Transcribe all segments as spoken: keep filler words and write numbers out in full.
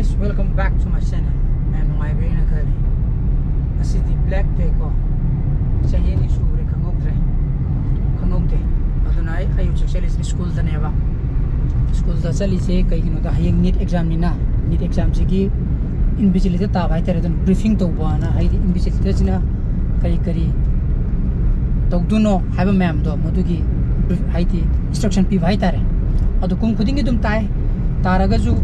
Welcome back to my channel. ꯃꯌꯥꯝ ꯅꯨꯡꯉꯥꯏꯕꯤꯔꯦꯅ ꯈꯜꯂꯤ꯫ ꯉꯁꯤꯗꯤ black day ꯀꯣ꯫ ꯆꯍꯤ ꯑꯅꯤ ꯁꯨꯈ꯭ꯔꯦ, ꯈꯪꯍꯧꯗ꯭ꯔꯦ꯫ ꯈꯪꯍꯧꯗꯦ꯫ ꯑꯗꯨꯅ ꯑꯩ, ꯑꯩ ꯍꯧꯖꯤꯛ ꯆꯠꯂꯤꯁꯤꯅ ꯁ꯭ꯀꯨꯜꯗꯅꯦꯕ꯫ ꯁ꯭ꯀꯨꯜꯗ ꯆꯠꯂꯤꯁꯦ ꯀꯩꯒꯤꯅꯣꯗ, ꯍꯌꯦꯡ NEET examꯅꯤꯅ, NEET examꯁꯤꯒꯤ invigilator ꯇꯥꯕ ꯍꯥꯏꯇꯥꯔꯦ꯫ ꯑꯗꯨꯅ briefing ꯇꯧꯕꯅ, ꯍꯥꯏꯗꯤ invigilatorꯁꯤꯅ ꯀꯔꯤ ꯀꯔꯤ ꯇꯧꯗꯣꯏꯅꯣ ꯍꯥꯏꯕ ꯃꯌꯥꯝꯗꯣ, ꯃꯗꯨꯒꯤ brief, ꯍꯥꯏꯗꯤ instruction ꯄꯤꯕ ꯍꯥꯏꯇꯥꯔꯦ꯫ ꯑꯗꯨ ꯀꯨꯝ ꯈꯨꯗꯤꯡꯒꯤ ꯑꯗꯨꯝ ꯇꯥꯏ꯫ ꯇꯥꯔꯒꯁꯨ,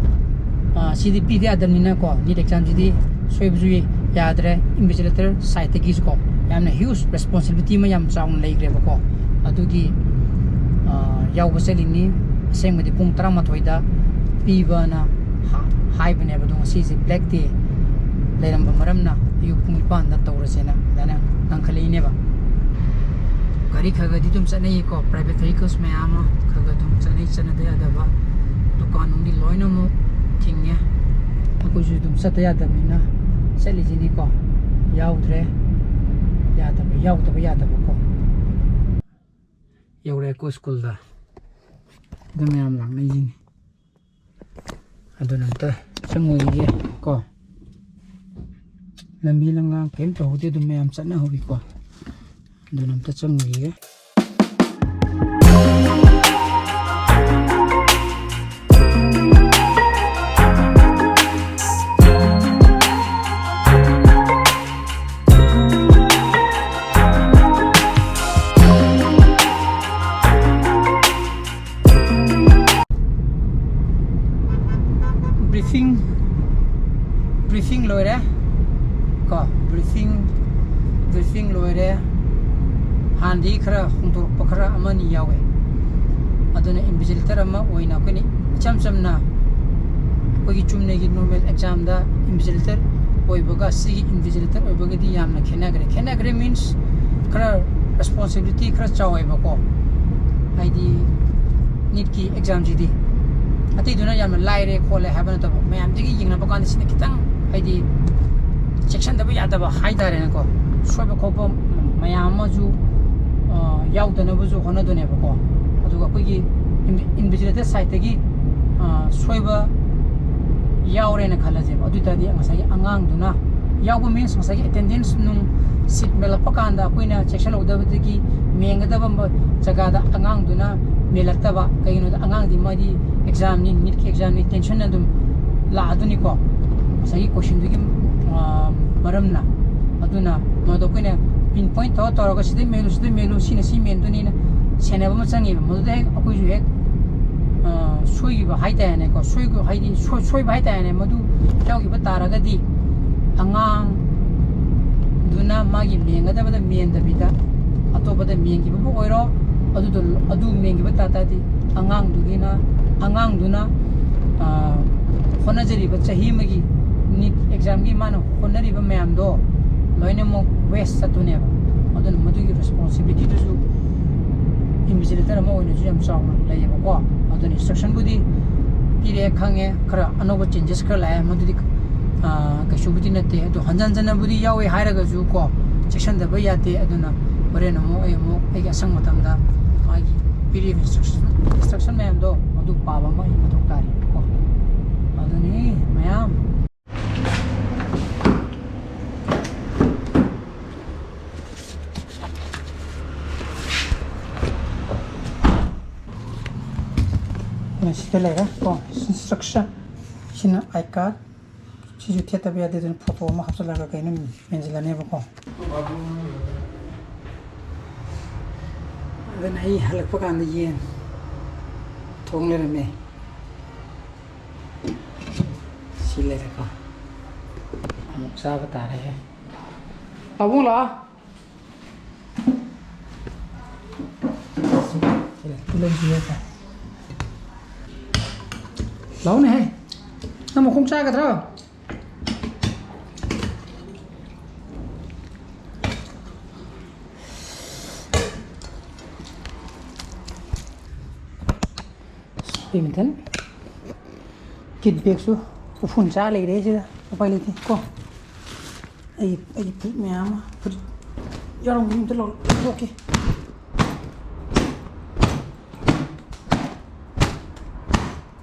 ꯑ, ꯁꯤꯗꯤ ꯄꯤꯗ ꯌꯥꯗꯕꯅꯤꯅꯀꯣ, NEET examꯁꯤꯗꯤ ꯁꯣꯏꯕꯁꯨ ꯌꯥꯗ꯭ꯔꯦ꯫ Invigilator sideꯇꯒꯤꯁꯨꯀꯣ ꯌꯥꯝꯅ huge responsibility ꯑꯃ ꯌꯥꯝ ꯆꯥꯎꯅ ꯂꯩꯈ꯭ꯔꯦꯕꯀꯣ꯫ ꯑꯗꯨꯒꯤ, ꯑ, ꯌꯥꯎꯕ ꯆꯠꯂꯤꯅꯤ꯫ ꯑꯁꯦꯡꯕꯗꯤ ꯄꯨꯡ ꯇꯔꯥꯃꯥꯊꯣꯏꯗ ꯄꯤꯕꯅ ꯍꯥ-, ꯍꯥꯏꯕꯅꯦꯕ꯫ ꯑꯗꯣ ꯉꯁꯤꯁꯦ black day ꯂꯩꯔꯝꯕ ꯃꯔꯝꯅ ꯑꯌꯨꯛ ꯄꯨꯡ ꯅꯤꯄꯥꯟꯗ ꯇꯧꯔꯁꯦꯅ ꯑꯗꯨꯃꯥꯏꯅ ꯉꯥꯡꯈꯠꯂꯛꯏꯅꯦꯕ꯫ ꯒꯥꯔꯤ ꯈꯔ ꯈꯔꯗꯤ ꯑꯗꯨꯝ ꯆꯠꯅꯩꯌꯦꯀꯣ, private vehicles ꯃꯌꯥꯝ ꯑꯃ ꯈꯔ ꯈꯔ ꯑꯗꯨꯝ ꯆꯠꯅꯩ, ꯆꯠꯅꯗ ꯌꯥꯗꯕ꯫ ꯗꯨꯀꯥꯟ ꯅꯨꯡꯗꯤ ꯂꯣꯏꯅꯃꯛ ꯊꯤꯡꯉꯦ꯫ ꯑꯩꯈꯣꯏꯁꯨ ꯑꯗꯨꯝ ꯆꯠꯇ ꯌꯥꯗꯕꯅꯤꯅ ꯆꯠꯂꯤꯁꯤꯅꯤꯀꯣ꯫ ꯌꯥꯎꯗ꯭ꯔꯦ ꯌꯥꯗꯕ, ꯌꯥꯎꯗꯕ ꯌꯥꯗꯕꯀꯣ꯫ ꯌꯧꯔꯦꯀꯣ ꯁ꯭ꯀꯨꯜꯗ꯫ ꯑꯗꯨ ꯃꯌꯥꯝ ꯂꯥꯛꯅꯩꯁꯤꯅꯤ꯫ ꯑꯗꯨꯅ ꯑꯝꯇ ꯆꯪꯉꯨꯈꯤꯒꯦ ꯀꯣ꯫ ꯂꯝꯕꯤ ꯂꯝꯂꯥꯡ ꯀꯔꯤꯝ ꯇꯧꯍꯧꯗꯦ, ꯑꯗꯨꯝ ꯃꯌꯥꯝ ꯆꯠꯅꯍꯧꯔꯤꯀꯣ꯫ ꯑꯗꯨꯅ ꯑꯝꯇ ꯆꯪꯉꯨꯈꯤꯒꯦ꯫ Briefing, briefing ꯂꯣꯏꯔꯦ ꯀꯣ꯫ Briefing, briefing ꯂꯣꯏꯔꯦ꯫ ꯍꯥꯟꯅꯗꯤ ꯈꯔ ꯍꯣꯡꯗꯣꯔꯛꯄ ꯈꯔ ꯑꯃꯅꯤ ꯌꯥꯎꯋꯦ꯫ ꯑꯗꯨꯅ invigilator ꯑꯃ ꯑꯣꯏꯅ ꯑꯩꯈꯣꯏꯅ ꯏꯆꯝ ꯆꯝꯅ ꯑꯩꯈꯣꯏꯒꯤ ꯆꯨꯝꯅꯒꯤ normal examꯗ invigilator ꯑꯣꯏꯕꯒ ꯁꯤꯒꯤ invigilator ꯑꯣꯏꯕꯒꯗꯤ ꯌꯥꯝꯅ ꯈꯦꯠꯅꯈ꯭ꯔꯦ꯫ ꯈꯦꯠꯅꯈ꯭ꯔꯦ means ꯈꯔ responsibility ꯈꯔ ꯆꯥꯎꯋꯦꯕꯀꯣ꯫ ꯍꯥꯏꯗꯤ NEETꯀꯤ examꯁꯤꯗꯤ ꯑꯇꯩꯗꯨꯅ ꯌꯥꯝꯅ ꯂꯥꯏꯔꯦ ꯈꯣꯠꯂꯦ ꯍꯥꯏꯕ ꯅꯠꯇꯕ, ꯃꯌꯥꯝꯗꯒꯤ ꯌꯦꯡꯅꯕ ꯀꯥꯟꯗ ꯁꯤꯅ ꯈꯤꯇꯪ, ꯍꯥꯏꯗꯤ, ꯆꯦꯛꯁꯤꯟꯗꯕ ꯌꯥꯗꯕ ꯍꯥꯏꯇꯥꯔꯦꯅꯦꯀꯣ꯫ ꯁꯣꯏꯕ ꯈꯣꯠꯄ ꯃꯌꯥꯝ ꯑꯃꯁꯨ, ꯑ, ꯌꯥꯎꯗꯅꯕꯁꯨ ꯍꯣꯠꯅꯗꯣꯏꯅꯦꯕꯀꯣ꯫ ꯑꯗꯨꯒ ꯑꯩꯈꯣꯏꯒꯤ invi-, invigilator sideꯇꯒꯤ, ꯑ, ꯁꯣꯏꯕ ꯌꯥꯎꯔꯦꯅ ꯈꯜꯂꯁꯦꯕ꯫ ꯑꯗꯨ ꯑꯣꯏ ꯇꯥꯔꯗꯤ ꯉꯁꯥꯏꯒꯤ ꯑꯉꯥꯡꯗꯨꯅ, ꯌꯥꯎꯕ means ꯉꯁꯥꯏꯒꯤ attendance ꯅꯨꯡ, seat ꯃꯦꯜꯂꯛꯄ ꯀꯥꯟꯗ ꯑꯩꯈꯣꯏꯅ ꯆꯦꯛꯁꯤꯜꯍꯧꯗꯕꯗꯒꯤ ꯃꯦꯟꯒꯗꯕ ꯃ-, ꯖꯒꯥꯗ ꯑꯉꯥꯡꯗꯨꯅ ꯃꯦꯜꯂꯛꯇꯕ꯫ ꯀꯩꯒꯤꯅꯣꯗ ꯑꯉꯥꯡꯗꯤ ꯃꯥꯗꯤ exam ꯅꯤ, NEET ꯀꯤ exam ꯅꯤ, tension ꯑꯗꯨꯝ ꯂꯥꯛꯑꯗꯨꯅꯤꯀꯣ, ꯉꯁꯥꯏꯒꯤ question ꯗꯨꯒꯤ, ꯑ, ꯃꯔꯝꯅ꯫ ꯑꯗꯨꯅ ꯃꯗꯨ ꯑꯩꯈꯣꯏꯅ pin point ꯇꯧꯔ ꯇꯧꯔꯒ ꯁꯤꯗꯩ ꯃꯦꯜꯂꯨ, ꯁꯤꯗꯩ ꯃꯦꯜꯂꯨ, ꯁꯤꯅ ꯁꯤ ꯃꯦꯟꯗꯣꯏꯅꯤꯅ ꯁꯦꯟꯅꯕ ꯑꯃ ꯆꯪꯉꯦꯕ꯫ ꯃꯗꯨꯗ ꯍꯦꯛ ꯑꯩꯈꯣꯏꯁꯨ ꯍꯦꯛ, ꯑ, ꯁꯣꯏꯈꯤꯕ ꯍꯥꯏꯇꯥꯔꯦꯅꯦꯀꯣ, ꯁꯣꯏꯈꯤꯕ ꯍꯥꯏꯗꯤ ꯁꯣꯏ-, ꯁꯣꯏꯕ ꯍꯥꯏꯇꯥꯔꯦꯅꯦ꯫ ꯃꯗꯨ ꯌꯥꯎꯈꯤꯕ ꯇꯥꯔꯒꯗꯤ ꯑꯉꯥꯡꯗꯨꯅ ꯃꯥꯒꯤ ꯃꯦꯟꯒꯗꯕꯗ ꯃꯦꯟꯗꯕꯤꯗ ꯑꯇꯣꯞꯄꯗ ꯃꯦꯟꯈꯤꯕꯕꯨ ꯑꯣꯏꯔꯣ, ꯑꯗꯨꯗꯣ, ꯑꯗꯨ ꯃꯦꯟꯈꯤꯕ ꯇꯥ ꯇꯥꯔꯗꯤ ꯑꯉꯥꯡꯗꯨꯒꯤꯅ, ꯑꯉꯥꯡꯗꯨꯅ, ꯑ, ꯍꯣꯠꯅꯖꯔꯤꯕ ꯆꯍꯤ ꯑꯃꯒꯤ NEET exam ꯒꯤ ꯃꯥꯅ ꯍꯣꯠꯅꯔꯤꯕ ꯃꯌꯥꯝꯗꯣ ꯂꯣꯏꯅꯃꯛ waste ꯆꯠꯇꯣꯏꯅꯦꯕ꯫ ꯑꯗꯨꯅ ꯃꯗꯨꯒꯤ responsibility ꯗꯨꯁꯨ invigilator ꯑꯃ ꯑꯣꯏꯅꯁꯨ ꯌꯥꯝ ꯆꯥꯎꯅ ꯂꯩꯌꯦꯕꯀꯣ꯫ ꯑꯗꯨꯅ instruction ꯕꯨꯗꯤ ꯄꯤꯔꯦ, ꯈꯪꯉꯦ, ꯈꯔ ꯑꯅꯧꯕ changes ꯈꯔ ꯂꯥꯛꯑꯦ, ꯃꯗꯨꯗꯤ, ꯑ, ꯀꯩꯁꯨꯕꯨꯗꯤ ꯅꯠꯇꯦ꯫ ꯑꯗꯣ ꯍꯟꯖꯟ ꯍꯟꯖꯟꯅꯕꯨꯗꯤ ꯌꯥꯎꯋꯦ ꯍꯥꯏꯔꯒꯁꯨ ꯀꯣ, ꯆꯦꯛꯁꯤꯟꯗꯕ ꯌꯥꯗꯦ꯫ ꯑꯗꯨꯅ ꯍꯣꯔꯦꯟ ꯑꯃꯨꯛ ꯑꯩ ꯑꯃꯨꯛ ꯑꯩꯒꯤ ꯑꯁꯪꯕ ꯃꯇꯝꯗ ꯃꯥꯒꯤ ꯄꯤꯔꯤꯕ instruction, instruction ꯃꯌꯥꯝꯗꯣ ꯃꯗꯨ ꯄꯥꯕ ꯑꯃ ꯑꯩ ꯃꯊꯧ ꯇꯥꯔꯤꯕꯀꯣ꯫ ꯑꯗꯨꯅꯤ ꯃꯌꯥꯝ꯫ ꯁꯤꯗ ꯂꯩꯔꯦ ꯀꯣ, instruction꯫ ꯁꯤꯅ I card꯫ ꯁꯤꯁꯨ ꯊꯦꯠꯇꯕ ꯌꯥꯗꯦ, ꯑꯗꯨꯅ photo ꯑꯃ ꯍꯥꯞꯆꯤꯜꯂꯒ ꯀꯩꯅꯣ ꯃꯦꯟꯁꯤꯜꯂꯅꯦꯕꯀꯣ꯫ ꯑꯗꯨꯅ ꯑꯩ ꯍꯜꯂꯛꯄ ꯀꯥꯟꯗ ꯌꯦꯟ ꯊꯣꯡ ꯂꯩꯔꯝꯃꯦ꯫ ꯁꯤ ꯂꯩꯔꯦꯀꯣ꯫ ꯑꯃꯨꯛ ꯆꯥꯕ ꯇꯥꯔꯦꯍꯦ꯫ ꯄꯥꯕꯨꯡ ꯂꯥꯛꯑꯣ꯫ ꯁꯤ ꯂꯩ, ꯇꯤꯜꯍꯧꯁꯤ ꯌꯦꯡꯉꯣ꯫ ꯂꯥꯛꯑꯣꯅꯦꯍꯦ꯫ ꯅꯪ ꯃꯈꯣꯡ ꯆꯥꯒꯗ꯭ꯔꯣ? ꯕꯦꯗꯃꯤꯟꯇꯟ ꯀꯤꯠ ꯕꯦꯒꯁꯨ ꯎꯐꯨꯟ ꯆꯥ ꯂꯩꯔꯦ ꯁꯤꯗ, ꯎꯄꯥꯏ ꯂꯩꯇꯦ ꯀꯣ꯫ ꯑꯩ, ꯑꯩꯒꯤ ꯐꯨꯔꯤꯠ ꯃꯌꯥꯝ ꯑꯃ, ꯐꯨꯔꯤꯠ ꯌꯥꯎꯔꯝꯒꯅꯤ, ꯑꯝꯇ ꯂꯧ-, ꯂꯧꯊꯣꯛꯀꯦ꯫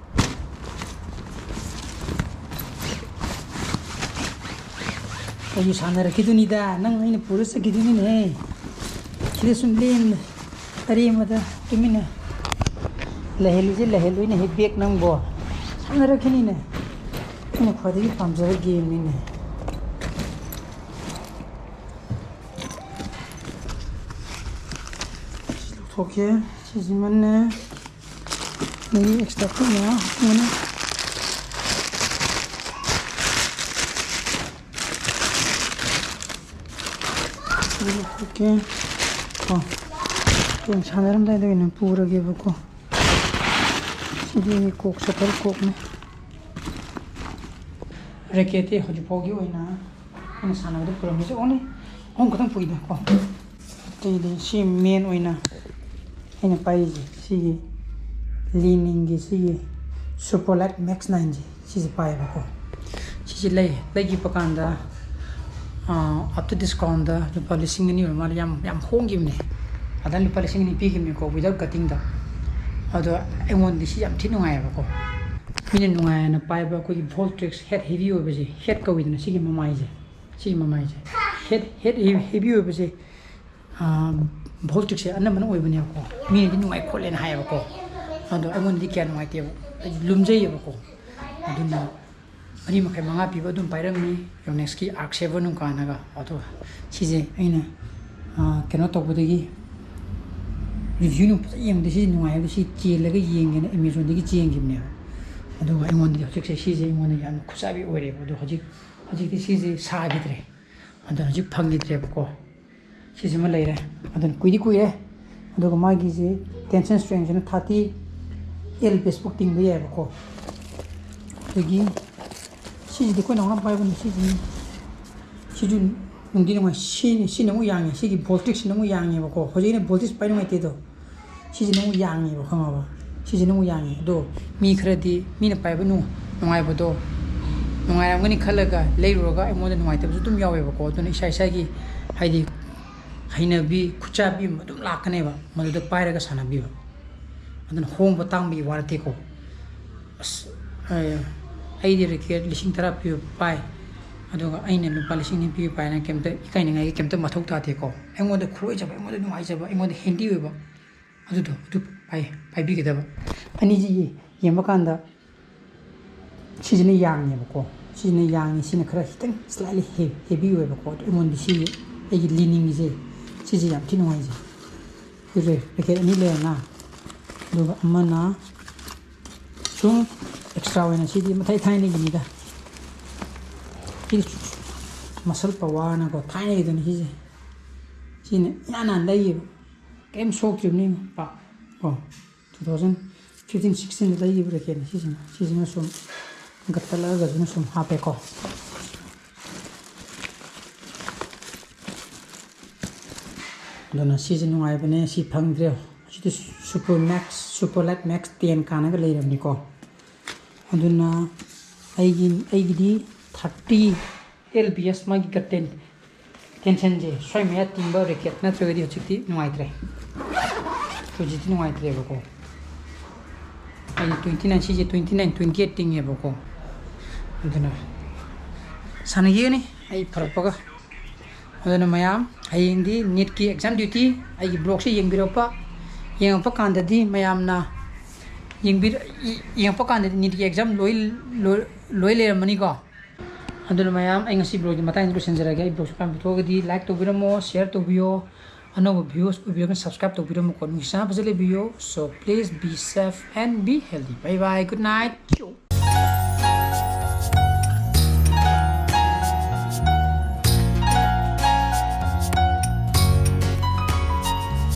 ꯑꯩꯁꯨ ꯁꯥꯟꯅꯔꯛꯈꯤꯗꯨꯅꯤꯗ, ꯅꯪ ꯑꯩꯅ ꯄꯨꯔ ꯆꯠꯈꯤꯗꯨꯅꯤꯅꯦꯍꯦ꯫ ꯁꯤꯗ ꯁꯨꯝ ꯂꯦꯝꯅ ꯑꯔꯦꯝꯕꯗ ꯇꯨꯃꯤꯟꯅ ꯂꯩꯍꯜꯂꯨꯁꯦ, ꯂꯩꯍꯜꯂꯨꯅꯦꯍꯦ ꯕꯦꯛ ꯅꯪꯕꯣ꯫ ꯁꯥꯟꯅꯔꯛꯈꯤꯅꯤꯅꯦ, ꯑꯩꯅ ꯈ꯭ꯋꯥꯏꯗꯒꯤ ꯄꯥꯝꯖꯕ ꯒꯦꯝꯅꯤꯅꯦ꯫ ꯁꯤ ꯂꯧꯊꯣꯛꯀꯦ꯫ ꯁꯤꯁꯤꯃꯅꯦ꯫ ꯑꯗꯒꯤ ꯑꯦꯛꯁꯇ꯭ꯔꯥ ꯄꯣꯠ ꯃꯌꯥꯝ ꯍꯥꯞꯄꯝꯒꯅꯤ꯫ ꯁꯤ ꯂꯧꯊꯣꯛꯀꯦ꯫ ꯀꯣ, ꯒꯦꯝ ꯁꯥꯟꯅꯔꯝꯗꯥꯏꯗ ꯑꯣꯏꯅ ꯄꯨꯔꯒꯦꯕꯀꯣ꯫ ꯁꯤꯗꯤ ꯀꯣꯛ ꯁꯦꯇꯜ ꯀꯣꯛꯅꯤ꯫ ꯔꯦꯀꯦꯠꯇꯤ ꯍꯧꯖꯤꯛ ꯐꯥꯎꯒꯤ ꯑꯣꯏꯅ ꯑꯩꯅ ꯁꯥꯟꯅꯕꯗ ꯄꯨꯔꯝꯃꯤꯁꯦ only ꯑꯍꯨꯝ ꯈꯛꯇꯪ ꯄꯨꯏꯗ ꯀꯣ꯫ ꯑꯇꯩꯗꯤ ꯁꯤ ꯃꯦꯟ ꯑꯣꯏꯅ ꯑꯩꯅ ꯄꯥꯏꯔꯤꯁꯦ ꯁꯤꯒꯤ ꯂꯤꯅꯤꯡꯒꯤ ꯁꯤꯒꯤ ꯁꯨꯄꯔ ꯂꯥꯏꯠ ꯃꯦꯛꯁ ꯅꯥꯏꯟꯁꯦ, ꯁꯤꯁꯦ ꯄꯥꯏꯌꯦꯕꯀꯣ꯫ ꯁꯤꯁꯦ ꯂꯩ, ꯂꯩꯈꯤꯕ ꯀꯥꯟꯗ, ꯑꯥ, after discountꯗ ꯂꯨꯄꯥ ꯂꯤꯁꯤꯡ ꯑꯅꯤ ꯑꯣꯏꯔ ꯃꯥꯜꯂꯦ, ꯌꯥꯝ, ꯌꯥꯝ ꯍꯣꯡꯈꯤꯕꯅꯦ꯫ ꯑꯗ ꯂꯨꯄꯥ ꯂꯤꯁꯤꯡ ꯑꯅꯤ ꯄꯤꯈꯤꯕꯅꯦꯀꯣ, without cuttingꯗ꯫ ꯑꯗꯣ ꯑꯩꯉꯣꯟꯗꯗꯤ ꯁꯤ ꯌꯥꯝ ꯊꯤ ꯅꯨꯡꯉꯥꯏꯌꯦꯕꯀꯣ꯫ ꯃꯤꯅ ꯅꯨꯡꯉꯥꯏꯅ ꯄꯥꯏꯕ ꯑꯩꯈꯣꯏꯒꯤ Voltrix head heavy ꯑꯣꯏꯕꯁꯦ, head ꯀꯧꯏꯗꯅ ꯁꯤꯒꯤ ꯃꯃꯥꯏꯁꯦ, ꯁꯤꯒꯤ ꯃꯃꯥꯏꯁꯦ꯫ Head, head heavy, heavy ꯑꯣꯏꯕꯁꯦ, ꯑꯥ, Voltrixꯁꯦ ꯑꯅꯝꯕꯅ ꯑꯣꯏꯕꯅꯦꯕꯀꯣ꯫ ꯃꯤꯅꯗꯤ ꯅꯨꯡꯉꯥꯏ ꯈꯣꯠꯂꯦꯅ ꯍꯥꯏꯌꯦꯕꯀꯣ꯫ ꯑꯗꯣ ꯑꯩꯉꯣꯟꯗꯗꯤ ꯀꯌꯥ ꯅꯨꯡꯉꯥꯏꯇꯦꯕ, ꯑꯩ ꯂꯨꯝꯖꯩꯌꯦꯕꯀꯣ꯫ ꯑꯗꯨꯅ ꯃꯔꯤ ꯃꯈꯥꯏ ꯃꯉꯥ ꯄꯤꯕ ꯑꯗꯨꯝ ꯄꯥꯏꯔꯝꯃꯤ꯫ Yonex Arc Saver ꯅꯨꯡ ꯀꯥꯟꯅꯒ꯫ ꯑꯗꯣ ꯁꯤꯁꯦ ꯑꯩꯅ, ꯑꯥ, ꯀꯩꯅꯣ ꯇꯧꯕꯗꯒꯤ, review ꯅꯨꯡ ꯐꯖꯅ ꯌꯦꯡꯕꯗ ꯁꯤꯁꯦ ꯅꯨꯡꯉꯥꯏ ꯍꯥꯏꯕꯗ ꯁꯤ ꯆꯦꯜꯂꯒ ꯌꯦꯡꯒꯦꯅ Amazonꯗꯒꯤ ꯆꯦꯟꯈꯤꯕꯅꯦꯕ꯫ ꯑꯗꯨꯒ ꯑꯩꯉꯣꯟꯗꯗꯤ ꯍꯧꯖꯤꯛꯁꯦ ꯁꯤꯁꯦ ꯑꯩꯉꯣꯟꯗ ꯌꯥꯝꯅ ꯈꯨꯠꯆꯥꯕꯤ ꯑꯣꯏꯔꯦꯕ꯫ ꯑꯗꯣ ꯍꯧꯖꯤꯛ, ꯍꯧꯖꯤꯛꯇꯤ ꯁꯤꯁꯦ ꯁꯥꯈꯤꯗ꯭ꯔꯦ꯫ ꯑꯗꯨꯅ ꯍꯧꯖꯤꯛ ꯐꯪꯈꯤꯗ꯭ꯔꯦꯕꯀꯣ꯫ ꯁꯤꯁꯤꯃ ꯂꯩꯔꯦ꯫ ꯑꯗꯨꯅ ꯀꯨꯏꯗꯤ ꯀꯨꯏꯔꯦ꯫ ꯑꯗꯨꯒ ꯃꯥꯒꯤꯁꯤ tension strengthꯁꯤꯅ thirty L baseꯐꯥꯎ ꯇꯤꯡꯕ ꯌꯥꯏꯕꯀꯣ꯫ ꯑꯗꯒꯤ ꯁꯤꯁꯤꯗꯤ ꯑꯩꯈꯣꯏ ꯅꯥꯎꯅ ꯄꯥꯏꯕꯅꯤ꯫ ꯁꯤꯁꯤ, ꯁꯤꯁꯨ ꯅꯨꯡꯗꯤ ꯅꯨꯡꯉꯥꯏ꯫ ꯁꯤꯅꯤ, ꯁꯤꯅ ꯑꯃꯨꯛ ꯌꯥꯡꯉꯦ꯫ ꯁꯤꯒꯤ Voltrixꯁꯤꯅ ꯑꯃꯨꯛ ꯌꯥꯡꯉꯦꯕꯀꯣ꯫ ꯍꯧꯖꯤꯛ ꯑꯩꯅ Voltrix ꯄꯥꯏ ꯅꯨꯡꯉꯥꯏꯇꯦ ꯑꯗꯣ꯫ ꯁꯤꯁꯤꯅ ꯑꯃꯨꯛ ꯌꯥꯡꯉꯦꯕ, ꯈꯪꯉꯕ? ꯁꯤꯁꯤꯅ ꯑꯃꯨꯛ ꯌꯥꯡꯉꯦ꯫ ꯑꯗꯣ ꯃꯤ ꯈꯔꯗꯤ ꯃꯤꯅ ꯄꯥꯏꯕ ꯅꯨꯡ-, ꯅꯨꯡꯉꯥꯏꯕꯗꯣ ꯅꯨꯡꯉꯥꯏꯔꯝꯒꯅꯤ ꯈꯜꯂꯒ ꯂꯩꯔꯨꯔꯒ ꯑꯩꯉꯣꯟꯗ ꯅꯨꯡꯉꯥꯏꯇꯕꯁꯨ ꯑꯗꯨꯝ ꯌꯥꯎꯋꯦꯕꯀꯣ꯫ ꯑꯗꯨꯅ ꯏꯁꯥ ꯏꯁꯥꯒꯤ, ꯍꯥꯏꯗꯤ, ꯍꯩꯅꯕꯤ, ꯈꯨꯠꯆꯥꯕꯤ ꯑꯃ ꯑꯗꯨꯝ ꯂꯥꯛꯀꯅꯦꯕ, ꯃꯗꯨꯗ ꯄꯥꯏꯔꯒ ꯁꯥꯟꯅꯕꯤꯕ꯫ ꯑꯗꯨꯅ ꯍꯣꯡꯕ ꯇꯥꯡꯕꯒꯤ ꯋꯥ ꯅꯠꯇꯦꯀꯣ꯫ ꯑꯁ, ꯑꯦ, ꯑꯩꯗꯤ ꯔꯦꯀꯦꯠ ꯂꯤꯁꯤꯡ ꯇꯔꯥ ꯄꯤꯕ ꯄꯥꯏ꯫ ꯑꯗꯨꯒ ꯑꯩꯅ ꯂꯨꯄꯥ ꯂꯤꯁꯤꯡ ꯑꯅꯤ ꯄꯤꯕ ꯄꯥꯏꯅ ꯀꯩꯝꯇ ꯏꯀꯥꯏꯅꯤꯡꯉꯥꯏꯒꯤ ꯀꯩꯝꯇ ꯃꯊꯧ ꯇꯥꯗꯦꯀꯣ꯫ ꯑꯩꯉꯣꯟꯗ ꯈꯨꯂꯣꯏꯖꯕ, ꯑꯩꯉꯣꯟꯗ ꯅꯨꯡꯉꯥꯏꯖꯕ, ꯑꯩꯉꯣꯟꯗ ꯍꯦꯟꯗꯤ ꯑꯣꯏꯕ, ꯑꯗꯨꯗꯣ ꯑꯗꯨ ꯄꯥꯏ-, ꯄꯥꯏꯕꯤꯒꯗꯕ꯫ ꯑꯅꯤꯁꯤ ꯌꯦꯡꯕ ꯀꯥꯟꯗ ꯁꯤꯁꯤꯅ ꯌꯥꯡꯉꯦꯕꯀꯣ, ꯁꯤꯁꯤꯅ ꯌꯥꯡꯉꯤ, ꯁꯤꯅ ꯈꯔ ꯈꯤꯇꯪ slightly ꯍꯦ-, heavy ꯑꯣꯏꯕꯀꯣ꯫ ꯑꯗꯨ ꯑꯩꯉꯣꯟꯗ ꯁꯤ ꯑꯩꯒꯤ leaning ꯁꯦ, ꯁꯤꯁꯦ ꯌꯥꯝ ꯊꯤ ꯅꯨꯡꯉꯥꯏꯖꯩ꯫ ꯁꯤꯁꯦ racket ꯑꯅꯤ ꯂꯩꯔꯦꯅ, ꯑꯗꯨꯒ ꯑꯃꯅ ꯁꯨꯝ extra ꯑꯣꯏꯅ ꯁꯤꯗꯤ ꯃꯊꯥꯏ ꯊꯥꯏꯅꯒꯤꯅꯤꯗ꯫ ꯁꯤ muscle power ꯅꯀꯣ, ꯊꯥꯏꯅꯒꯤꯗꯨꯅꯤ ꯁꯤꯁꯦ꯫ ꯁꯤꯅ ꯏꯍꯥꯟ ꯍꯥꯟꯅ ꯂꯩꯌꯦꯕ꯫ ꯀꯩꯝ ꯁꯣꯛꯇ꯭ꯔꯤꯕꯅꯤ ꯄꯥꯛ ꯀꯣ꯫ Two thousand fifteen sixteen ꯗ ꯂꯩꯈꯤꯕ racket ꯅꯤ ꯁꯤꯁꯤꯅ꯫ ꯁꯤꯁꯤꯅ ꯁꯨꯝ ꯒꯠꯇꯠꯂꯛꯑꯒꯁꯨꯅ ꯁꯨꯝ ꯍꯥꯞꯄꯦꯀꯣ꯫ ꯑꯗꯨꯅ ꯁꯤꯁꯦ ꯅꯨꯡꯉꯥꯏꯕꯅꯦ꯫ ꯁꯤ ꯐꯪꯗ꯭ꯔꯦ꯫ ꯁꯤꯗꯤ Super Max, Super Light Max ten ꯀꯥꯟꯅꯒ ꯂꯩꯔꯕꯅꯤꯀꯣ꯫ ꯑꯗꯨꯅ ꯑꯩꯒꯤ, ꯑꯩꯒꯤꯗꯤ thirty L B S ꯃꯥꯒꯤ ꯒꯠꯇꯦꯟ tension ꯁꯦ, ꯁ꯭ꯋꯥꯏ ꯃꯌꯥ ꯇꯤꯡꯕ racket ꯅꯠꯇ꯭ꯔꯒꯗꯤ ꯍꯧꯖꯤꯛꯇꯤ ꯅꯨꯡꯉꯥꯏꯇ꯭ꯔꯦ꯫ ꯍꯧꯖꯤꯛꯇꯤ ꯅꯨꯡꯉꯥꯏꯇ꯭ꯔꯦꯕꯀꯣ꯫ ꯑꯩ twenty nine, ꯁꯤꯁꯦ twenty nine, twenty eight ꯇꯤꯡꯉꯦꯕꯀꯣ꯫ ꯑꯗꯨꯅ ꯁꯥꯟꯅꯈꯤꯒꯅꯤ ꯑꯩ ꯐꯔꯛꯄꯒ꯫ ꯑꯗꯨꯅ ꯃꯌꯥꯝ, ꯍꯌꯦꯡꯗꯤ NEET ꯀꯤ exam duty, ꯑꯩꯒꯤ vlog ꯁꯦ ꯌꯦꯡꯕꯤꯔꯛꯄ, ꯌꯦꯡꯉꯛꯄ ꯀꯥꯟꯗꯗꯤ ꯃꯌꯥꯝꯅ ꯌꯦꯡꯕꯤꯔ-, ꯌꯦꯡꯉꯛꯄ ꯀꯥꯟꯗꯗꯤ NEET ꯀꯤ exam ꯂꯣꯏ, ꯂꯣꯏ, ꯂꯣꯏ ꯂꯩꯔꯝꯃꯅꯤꯀꯣ꯫ ꯑꯗꯨꯅ ꯃꯌꯥꯝ, ꯑꯩ ꯉꯁꯤ vlog ꯁꯦ ꯃꯇꯥꯡꯁꯤꯗ ꯂꯣꯏꯁꯤꯟꯖꯔꯒꯦ꯫ ꯑꯩ vlog ꯁꯦ ꯄꯥꯝꯕꯤꯊꯣꯛꯑꯒꯗꯤ like ꯇꯧꯕꯤꯔꯝꯃꯣ, share ꯇꯧꯕꯤꯌꯣ, ꯑꯅꯧꯕ viewers ꯑꯣꯏꯕꯤꯔꯒꯅ subscribe ꯇꯧꯕꯤꯔꯝꯃꯨꯀꯣ꯫ ꯅꯨꯡꯁꯤꯆꯥꯟꯅ ꯐꯖꯅ ꯂꯩꯕꯤꯌꯣ꯫ So please be safe and be healthy. Bye bye, good night.